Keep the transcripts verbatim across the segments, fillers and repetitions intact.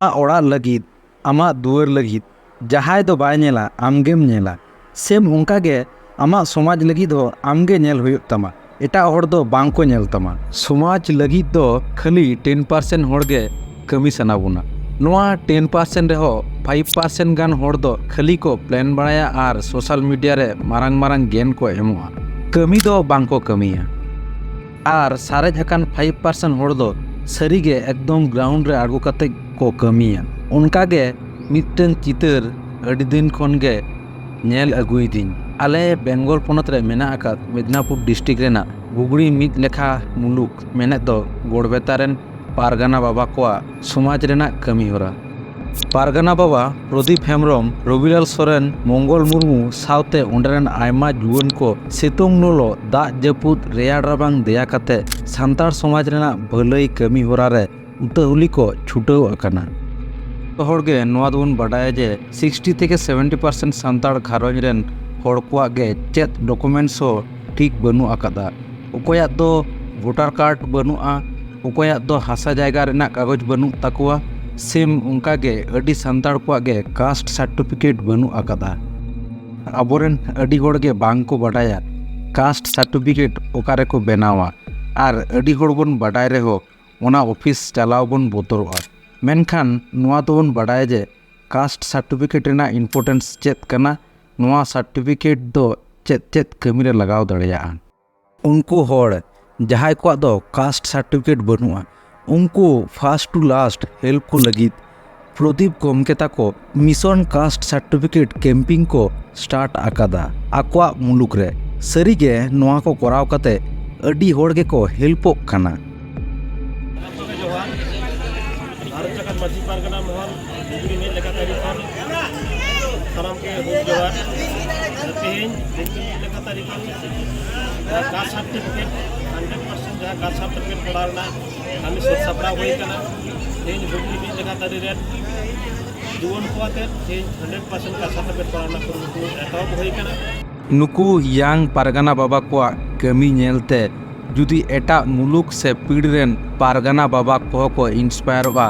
ᱟᱢᱟᱜ ᱚᱲᱟᱜ ᱞᱟᱹᱜᱤᱫ, ᱟᱢᱟᱜ ᱫᱩᱣᱟᱹᱨ ᱞᱟᱹᱜᱤᱫ ᱡᱟᱦᱟᱸᱭ ᱫᱚ ᱵᱟᱭ ᱧᱮᱞᱟ, ᱟᱢᱜᱮᱢ ᱧᱮᱞᱟ᱾ ᱥᱮᱢ ᱚᱱᱠᱟ ᱜᱮ ᱟᱢᱟᱜ ᱥᱚᱢᱟᱡᱽ ᱞᱟᱹᱜᱤᱫ ᱦᱚᱸ ᱟᱢᱜᱮ ᱧᱮᱞ ᱦᱩᱭᱩᱜ ᱛᱟᱢᱟ, ᱮᱴᱟᱜ ᱦᱚᱲ ᱫᱚ ᱵᱟᱝ ᱠᱚ ᱧᱮᱞ ᱛᱟᱢᱟ᱾ ᱥᱚᱢᱟᱡᱽ ᱞᱟᱹᱜᱤᱫ ᱫᱚ ᱠᱷᱟᱹᱞᱤ ᱴᱮᱱ ᱯᱟᱨᱥᱮᱱᱴ ᱦᱚᱲ ᱜᱮ ᱠᱟᱹᱢᱤ ᱥᱟᱱᱟ ᱵᱚᱱᱟ᱾ ᱱᱚᱣᱟ ᱴᱮᱱ ᱯᱟᱨᱥᱮᱱᱴ ᱨᱮᱦᱚᱸ ᱯᱷᱟᱭᱤᱵᱷ ᱯᱟᱨᱥᱮᱱᱴ ᱜᱟᱱ ᱦᱚᱲ ᱫᱚ ᱠᱷᱟᱹᱞᱤ ᱠᱚ ᱯᱞᱮᱱ ᱵᱟᱲᱟᱭᱟ ᱟᱨ ᱥᱳᱥᱟᱞ ᱢᱤᱰᱤᱭᱟ ᱨᱮ ᱢᱟᱨᱟᱝ ᱢᱟᱨᱟᱝ ᱜᱮᱱ ᱠᱚ ᱮᱢᱚᱜᱼᱟ, ᱠᱟᱹᱢᱤ ᱫᱚ ᱵᱟᱝ ᱠᱚ ᱠᱟᱹᱢᱤᱭᱟ᱾ ᱟᱨ ᱥᱟᱨᱮᱡ ᱟᱠᱟᱱ ᱯᱷᱟᱭᱤᱵᱷ ᱯᱟᱨᱥᱮᱱᱴ ᱦᱚᱲ ᱫᱚ ᱥᱟᱹᱨᱤᱜᱮ ᱮᱠᱫᱚᱢ ᱜᱨᱟᱣᱩᱱᱰ ᱨᱮ ᱟᱬᱜᱚ ᱠᱟᱛᱮ ᱠᱚ ᱠᱟᱹᱢᱤᱭᱟ᱾ ᱚᱱᱠᱟᱜᱮ ᱢᱤᱫᱴᱟᱹᱝ ᱪᱤᱛᱟᱹᱨ ᱟᱹᱰᱤ ᱫᱤᱱ ᱠᱷᱚᱱ ᱜᱮ ᱧᱮᱞ ᱟᱹᱜᱩᱭᱮᱫᱤᱧ᱾ ᱟᱞᱮ ᱵᱮᱝᱜᱚᱞ ᱯᱚᱱᱚᱛ ᱨᱮ ᱢᱮᱱᱟᱜ ᱟᱠᱟᱫ ᱢᱮᱫᱽᱱᱟᱯᱩᱨ ᱰᱤᱥᱴᱨᱤᱠᱴ ᱨᱮᱱᱟᱜ ᱵᱩᱜᱽᱲᱤ ᱢᱤᱫ ᱞᱮᱠᱷᱟ ᱢᱩᱞᱩᱠ ᱢᱮᱱᱮᱫ ᱫᱚ ᱜᱚᱲᱵᱮᱛᱟ ᱨᱮᱱ ᱯᱟᱨᱜᱟᱱᱟ ᱵᱟᱵᱟ ᱠᱚᱣᱟᱜ ᱥᱚᱢᱟᱡᱽ ᱨᱮᱱᱟᱜ ᱠᱟᱹᱢᱤ ᱦᱚᱨᱟ᱾ ᱯᱟᱨᱜᱟᱱᱟ ᱵᱟᱵᱟ ᱯᱨᱚᱫᱤᱯ ᱦᱮᱢᱵᱨᱚᱢ, ᱨᱚᱵᱤᱞᱟᱞ ᱥᱚᱨᱮᱱ, ᱢᱚᱝᱜᱚᱞ ᱢᱩᱨᱢᱩ ᱥᱟᱶᱛᱮ ᱚᱸᱰᱮ ᱨᱮᱱ ᱟᱭᱢᱟ ᱡᱩᱣᱟᱹᱱ ᱠᱚ ᱥᱤᱛᱩᱝ ᱞᱚᱞᱚ, ᱫᱟᱜ ᱡᱟᱹᱯᱩᱫ, ᱨᱮᱭᱟᱲ ᱨᱟᱵᱟᱝ ᱫᱮᱭᱟ ᱠᱟᱛᱮ ᱥᱟᱱᱛᱟᱲ ᱥᱚᱢᱟᱡᱽ ᱨᱮᱱᱟᱜ ᱵᱷᱟᱹᱞᱟᱹᱭ ᱠᱟᱹᱢᱤ ᱦᱚᱨᱟ ᱨᱮ ᱩᱛᱟᱹᱦᱩᱞᱤ ᱠᱚ ᱪᱷᱩᱴᱟᱹᱣ ᱟᱠᱟᱱᱟ᱾ ᱡᱚᱛᱚ ᱦᱚᱲ ᱜᱮ ᱱᱚᱣᱟ ᱫᱚᱵᱚᱱ ᱵᱟᱰᱟᱭᱟ ᱡᱮ ᱥᱤᱠᱥᱴᱤ ᱛᱷᱮᱠᱮ ᱥᱮᱵᱷᱮᱱᱴᱤ ᱯᱟᱨᱥᱮᱱᱴ ᱥᱟᱱᱛᱟᱲ ᱜᱷᱟᱨᱚᱸᱡᱽ ᱨᱮᱱ ᱦᱚᱲ ᱠᱚᱣᱟᱜ ᱜᱮ ᱪᱮᱫ ᱰᱚᱠᱩᱢᱮᱱᱴᱥ ᱦᱚᱸ ᱴᱷᱤᱠ ᱵᱟᱹᱱᱩᱜ ᱟᱠᱟᱫᱟ᱾ ᱚᱠᱚᱭᱟᱜ ᱫᱚ ᱵᱷᱳᱴᱟᱨ ᱠᱟᱨᱰ ᱵᱟᱹᱱᱩᱜᱼᱟ, ᱚᱠᱚᱭᱟᱜ ᱫᱚ ᱦᱟᱥᱟ ᱡᱟᱭᱜᱟ ᱨᱮᱱᱟᱜ ᱠᱟᱜᱚᱡᱽ ᱵᱟᱹᱱᱩᱜ ᱛᱟᱠᱚᱣᱟ, ᱥᱮᱢ ᱚᱱᱠᱟ ᱜᱮ ᱟᱹᱰᱤ ᱥᱟᱱᱛᱟᱲ ᱠᱚᱣᱟᱜ ᱜᱮ ᱠᱟᱥᱴ ᱥᱟᱨᱴᱤᱯᱷᱤᱠᱮᱴ ᱵᱟᱹᱱᱩᱜ ᱟᱠᱟᱫᱟ᱾ ᱟᱵᱚᱨᱮᱱ ᱟᱹᱰᱤ ᱦᱚᱲ ᱜᱮ ᱵᱟᱝ ᱠᱚ ᱵᱟᱰᱟᱭᱟ ᱠᱟᱥᱴ ᱥᱟᱨᱴᱤᱯᱷᱤᱠᱮᱴ ᱚᱠᱟ ᱨᱮᱠᱚ ᱵᱮᱱᱟᱣᱟ, ᱟᱨ ᱟᱹᱰᱤ ᱦᱚᱲ ᱵᱚᱱ ᱵᱟᱰᱟᱭ ᱨᱮᱦᱚᱸ ᱚᱱᱟ ᱚᱯᱷᱤᱥ ᱪᱟᱞᱟᱣ ᱵᱚᱱ ᱵᱚᱛᱚᱨᱚᱜᱼᱟ᱾ ᱢᱮᱱᱠᱷᱟᱱ ᱱᱚᱣᱟ ᱫᱚᱵᱚᱱ ᱵᱟᱰᱟᱭᱟ ᱡᱮ ᱠᱟᱥᱴ ᱥᱟᱨᱴᱤᱯᱷᱤᱠᱮᱴ ᱨᱮᱱᱟᱜ ᱤᱢᱯᱚᱨᱴᱮᱱᱥ ᱪᱮᱫ ᱠᱟᱱᱟ, ᱱᱚᱣᱟ ᱥᱟᱨᱴᱤᱯᱷᱤᱠᱮᱴ ᱫᱚ ᱪᱮᱫ ᱪᱮᱫ ᱠᱟᱹᱢᱤ ᱨᱮ ᱞᱟᱜᱟᱣ ᱫᱟᱲᱮᱭᱟᱜᱼᱟ᱾ ᱩᱱᱠᱩ ᱦᱚᱲ ᱡᱟᱦᱟᱸᱭ ᱠᱚᱣᱟᱜ ᱫᱚ ᱠᱟᱥᱴ ᱥᱟᱨᱴᱤᱯᱷᱤᱠᱮᱴ ᱵᱟᱹᱱᱩᱜᱼᱟ, ᱩᱱᱠᱩ ᱯᱷᱟᱥᱴ ᱴᱩ ᱞᱟᱥᱴ ᱦᱮᱞᱯ ᱠᱚ ᱞᱟᱹᱜᱤᱫ ᱯᱨᱚᱫᱤᱯ ᱜᱚᱢᱠᱮ ᱛᱟᱠᱚ ᱢᱤᱥᱚᱱ ᱠᱟᱥᱴ ᱥᱟᱨᱴᱤᱯᱷᱤᱠᱮᱴ ᱠᱮᱢᱯᱤᱝ ᱠᱚ ᱥᱴᱟᱨᱴ ᱟᱠᱟᱫᱟ ᱟᱠᱚᱣᱟᱜ ᱢᱩᱞᱩᱠ ᱨᱮ᱾ ᱥᱟᱹᱨᱤᱜᱮ ᱱᱚᱣᱟ ᱠᱚ ᱠᱚᱨᱟᱣ ᱠᱟᱛᱮ ᱟᱹᱰᱤ ᱦᱚᱲ ᱜᱮᱠᱚ ᱦᱮᱞᱯᱚᱜ ᱠᱟᱱᱟ᱾ ᱡᱚᱦᱟᱨ᱾ ᱵᱷᱟᱨᱚᱛ ᱡᱟᱠᱟᱛ ᱢᱟᱹᱡᱷᱤ ᱯᱟᱨᱜᱟᱱᱟ ᱢᱚᱦᱚᱞ ᱵᱩᱜᱽᱲᱤ ᱢᱤᱫ ᱞᱮᱠᱟ ᱛᱟᱹᱨᱤ ᱠᱷᱚᱱ ᱥᱟᱱᱟᱢ ᱠᱚ ᱦᱩᱞ ᱡᱚᱦᱟᱨ᱾ ᱛᱮᱦᱮᱧ ᱵᱩᱜᱽᱲᱤ ᱢᱤᱫ ᱞᱮᱠᱟ ᱛᱟᱹᱨᱤ ᱠᱷᱚᱱ ᱡᱟᱦᱟᱸ ᱠᱟᱥᱴ ᱥᱟᱨᱴᱤᱯᱷᱤᱠᱮᱴ ᱦᱟᱱᱰᱨᱮᱰ ᱯᱟᱨᱥᱮᱱᱴ ᱡᱟᱦᱟᱸ ᱠᱟᱥᱴ ᱥᱟᱨᱴᱤᱯᱷᱤᱠᱮᱴ ᱠᱚᱨᱟᱣ ᱨᱮᱱᱟᱜ ᱠᱟᱹᱢᱤ ᱥᱟᱹᱛ ᱥᱟᱯᱲᱟᱣ ᱦᱩᱭ ᱟᱠᱟᱱᱟ᱾ ᱛᱮᱦᱮᱧ ᱵᱩᱜᱽᱲᱤ ᱢᱤᱫ ᱞᱮᱠᱟ ᱛᱟᱹᱨᱤ ᱨᱮ ᱡᱩᱣᱟᱹᱱ ᱠᱚ ᱟᱛᱮ ᱛᱮᱦᱮᱧ ᱦᱟᱱᱰᱨᱮᱰ ᱯᱟᱨᱥᱮᱱᱴ ᱠᱟᱥᱴ ᱥᱟᱨᱴᱤᱯᱷᱤᱠᱮᱴ ᱠᱚᱨᱟᱣ ᱨᱮᱱᱟᱜ ᱠᱩᱨᱩᱢᱩᱴᱩ ᱮᱛᱚᱦᱚᱵ ᱦᱩᱭ ᱟᱠᱟᱱᱟ᱾ ᱱᱩᱠᱩ ᱭᱟᱝ ᱯᱟᱨᱜᱟᱱᱟ ᱵᱟᱵᱟ ᱠᱚᱣᱟᱜ ᱠᱟᱹᱢᱤ ᱧᱮᱞᱛᱮ ᱡᱩᱫᱤ ᱮᱴᱟᱜ ᱢᱩᱞᱩᱠ ᱥᱮ ᱯᱤᱲ ᱨᱮᱱ ᱯᱟᱨᱜᱟᱱᱟ ᱵᱟᱵᱟ ᱠᱚᱦᱚᱸ ᱠᱚ ᱤᱱᱥᱯᱟᱭᱟᱨᱚᱜᱼᱟ,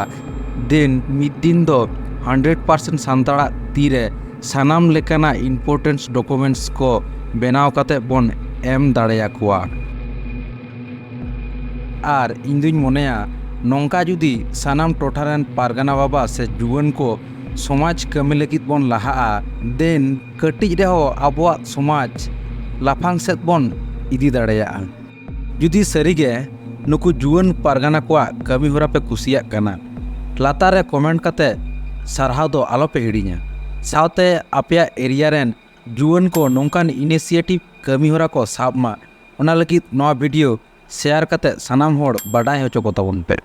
then ᱢᱤᱫ ᱫᱤᱱ ᱫᱚ ᱦᱟᱱᱰᱨᱮᱰ ᱯᱟᱨᱥᱮᱱᱴ ᱥᱟᱱᱛᱟᱲᱟᱜ ᱛᱤᱨᱮ ᱥᱟᱱᱟᱢ ᱞᱮᱠᱟᱱᱟᱜ ᱤᱢᱯᱚᱨᱴᱮᱱᱥ ᱰᱚᱠᱩᱢᱮᱱᱴᱥ ᱠᱚ ᱵᱮᱱᱟᱣ ᱠᱟᱛᱮ ᱵᱚᱱ ᱮᱢ ᱫᱟᱲᱮᱭᱟᱠᱚᱣᱟ᱾ ᱟᱨ ᱤᱧ ᱫᱩᱧ ᱢᱚᱱᱮᱭᱟ, ᱱᱚᱝᱠᱟ ᱡᱩᱫᱤ ᱥᱟᱱᱟᱢ ᱴᱚᱴᱷᱟ ᱨᱮᱱ ᱯᱟᱨᱜᱟᱱᱟ ᱵᱟᱵᱟ ᱥᱮ ᱡᱩᱣᱟᱹᱱ ᱠᱚ ᱥᱚᱢᱟᱡᱽ ᱠᱟᱹᱢᱤ ᱞᱟᱹᱜᱤᱫ ᱵᱚᱱ ᱞᱟᱦᱟᱜᱼᱟ, then ᱠᱟᱹᱴᱤᱡ ᱨᱮᱦᱚᱸ ᱟᱵᱚᱣᱟᱜ ᱥᱚᱢᱟᱡᱽ ᱞᱟᱯᱷᱟᱝ ᱥᱮᱫ ᱵᱚᱱ ᱤᱫᱤ ᱫᱟᱲᱮᱭᱟᱜᱼᱟ᱾ ᱡᱩᱫᱤ ᱥᱟᱹᱨᱤᱜᱮ ᱱᱩᱠᱩ ᱡᱩᱣᱟᱹᱱ ᱯᱟᱨᱜᱟᱱᱟ ᱠᱚᱣᱟᱜ ᱠᱟᱹᱢᱤ ᱦᱚᱨᱟ ᱯᱮ ᱠᱩᱥᱤᱭᱟᱜ ᱠᱟᱱᱟ, ᱞᱟᱛᱟᱨ ᱨᱮ ᱠᱚᱢᱮᱱᱴ ᱠᱟᱛᱮ ᱥᱟᱨᱦᱟᱣ ᱫᱚ ᱟᱞᱚᱯᱮ ᱦᱤᱲᱤᱧᱟ᱾ ᱥᱟᱶᱛᱮ ᱟᱯᱮᱭᱟᱜ ᱮᱨᱤᱭᱟ ᱨᱮᱱ ᱡᱩᱣᱟᱹᱱ ᱠᱚ ᱱᱚᱝᱠᱟᱱ ᱤᱱᱤᱥᱤᱭᱮᱴᱤᱵᱷ ᱠᱟᱹᱢᱤ ᱦᱚᱨᱟ ᱠᱚ ᱥᱟᱵ ᱢᱟ, ᱚᱱᱟ ᱞᱟᱹᱜᱤᱫ ᱱᱚᱣᱟ ᱵᱷᱤᱰᱤᱭᱳ ᱥᱮᱭᱟᱨ ᱠᱟᱛᱮ ᱥᱟᱱᱟᱢ ᱦᱚᱲ ᱵᱟᱰᱟᱭ ᱦᱚᱪᱚ ᱠᱚ ᱛᱟᱵᱚᱱ ᱯᱮ᱾